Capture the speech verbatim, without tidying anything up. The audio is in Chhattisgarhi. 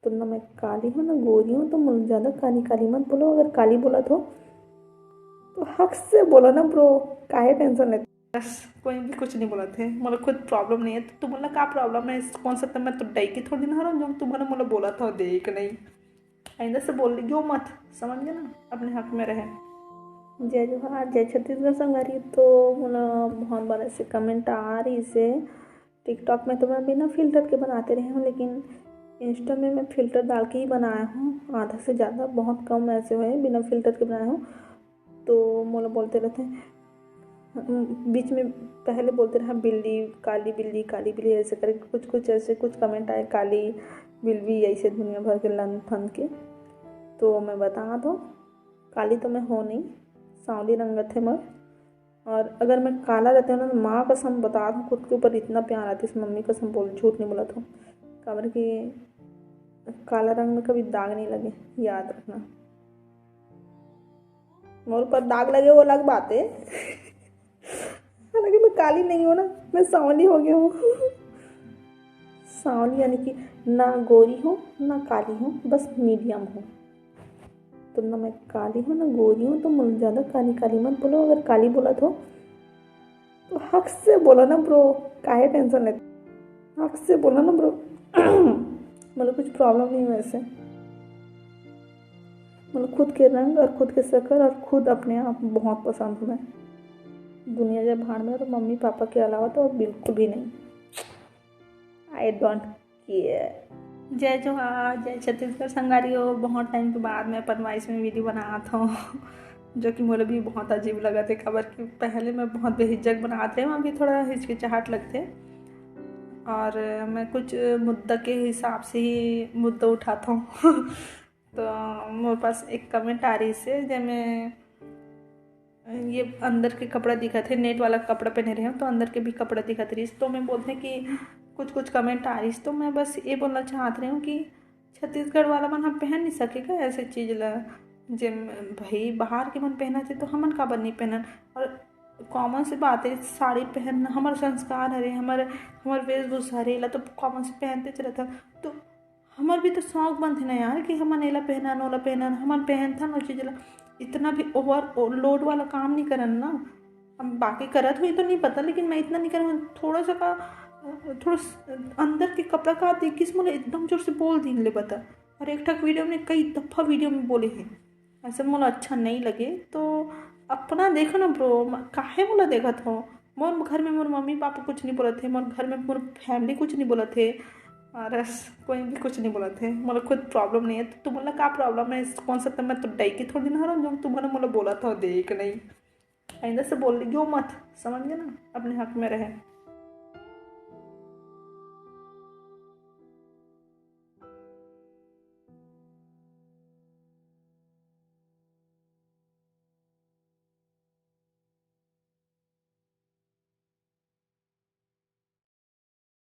ना मैं काली हूँ ना गोरी हूँ, तो मुझे ज़्यादा काली काली मत बोलो। अगर काली बोलत हो तो हक से बोलो ना ब्रो, काहे टेंशन लेते? बस कोई भी कुछ नहीं बोलत हे, मोला खुद प्रॉब्लम नहीं है, तो तुम्हारा का प्रॉब्लम है? कौन सा, तो मैं तो डई की थोड़ी ना हूँ जो तुम्हारा मोला बोलत हो देख नहीं। आइंदा से बोल लियो मत, समझ गए ना, अपने हक में रहे। जय जोहार, जय छत्तीसगढ़ संगवारी। तो मोला बहुत बार ऐसे कमेंट आ रही से, टिकटॉक में तो मैं बिना फिल्टर के बनाते रहे हूँ, लेकिन इंस्टा में मैं फिल्टर डाल के ही बनाया हूँ, आधा से ज़्यादा, बहुत कम ऐसे हुए बिना फिल्टर के बनाया हूँ। तो मोला बोलते रहते हैं, बीच में पहले बोलते रहा बिल्ली, काली बिल्ली, काली बिल्ली, ऐसे करके कुछ कुछ ऐसे कुछ कमेंट आए, काली बिल्ली, ऐसे दुनिया भर के लन फन के। तो मैं बता दूँ, काली तो मैं हो नहीं, सांवली रंगत है मोर। और अगर मैं काला रहते ना, तो माँ कसम बता दूँ, खुद के ऊपर इतना प्यार आती, मम्मी कसम बोल, झूठ नहीं बोलत हूँ, काबर कि काला रंग में कभी दाग नहीं लगे, याद रखना। मोर ऊपर दाग लगे वो अलग बात है। हालांकि मैं काली नहीं हूँ ना, मैं सांवली हो गई हूँ। सांवली यानी कि ना गोरी हूँ ना काली हूँ, बस मीडियम हूँ। तो ना मैं काली हूँ ना गोरी हूँ, तो मुझे ज़्यादा काली काली मत बोलो। अगर काली बोलत हो तो हक से बोलो ना ब्रो, काहे टेंशन लेते? हक से बोलो ना ब्रो। मतलब कुछ प्रॉब्लम नहीं है वैसे। मतलब खुद के रंग और खुद के शक्ल और खुद अपने आप बहुत पसंद हूँ मैं। दुनिया जाए भाड़ में, और मम्मी पापा के अलावा तो बिल्कुल भी नहीं। I don't care। जय जोहार, जय छत्तीसगढ़ संगवारी हो। बहुत टाइम के बाद मैं अपन वॉइस में वीडियो बनात हूँ, जो कि मोला भी बहुत अजीब लगत हे, काबर कि पहले मैं बहुत बेहिचक बनात रहे हूँ, अभी थोड़ा हिचकिचाहट लगथे। और मैं कुछ मुद्दा के हिसाब से ही मुद्दा उठात हूँ। तो मोर पास एक कमेंट आ रही से, जेमे ये अंदर के कपड़ा दिखत हे, नेट वाला कपड़ा पहने रहे हो तो अंदर के भी कपड़ा दिखत रही। तो मैं बोलते हैं कि कुछ कुछ कमेंट आ रही, तो मैं बस ये बोलना चाहत रही हूँ कि छत्तीसगढ़ वाला मन हम पहन नहीं सके का ऐसे चीज ला? जे भाई बाहर के मन पहनत हे तो हमन काबर नहीं पहनन? और कॉमन से बात है, साड़ी पहनना हमर संस्कार हरे, हमर हमर वेशभूषा हरे, एला तो कॉमन से पहनते चलत हन। तो हमर भी तो शौक बनथे ना यार कि हमन एला पहनन, ओला पहनन, हमन पहनथन ओ चीज ला। इतना भी ओवर लोड वाला काम नहीं करन ना। हम बाकी करत हुई तो नहीं पता, लेकिन मैं इतना नहीं करन। थोड़ा सा का, थोड़ा स-, अंदर के कपड़ा का देखिस, मोला एकदम जोर से बोल दिन ले बता। और एक ठक वीडियो में, कई दफा वीडियो में बोले हैं, ऐसे मोला अच्छा नहीं लगे। तो अपना देखो ना ब्रो, काहे मोला देखत हो? मोर घर में मोर मम्मी पापा कुछ नहीं बोलत हे, मोर घर में मोर फैमिली कुछ नहीं बोलत हे, और कोई भी कुछ नहीं बोलत हे। मोला खुद प्रॉब्लम नहीं है, तो तुम्हारा का प्रॉब्लम है? कौन सा, तो मैं तो डई की थोड़ी ना हूँ जो तुम्हारा मोला बोलत हो देख नहीं। आइंदा से बोल लियो मत, समझ गए ना, अपने हक में रहे।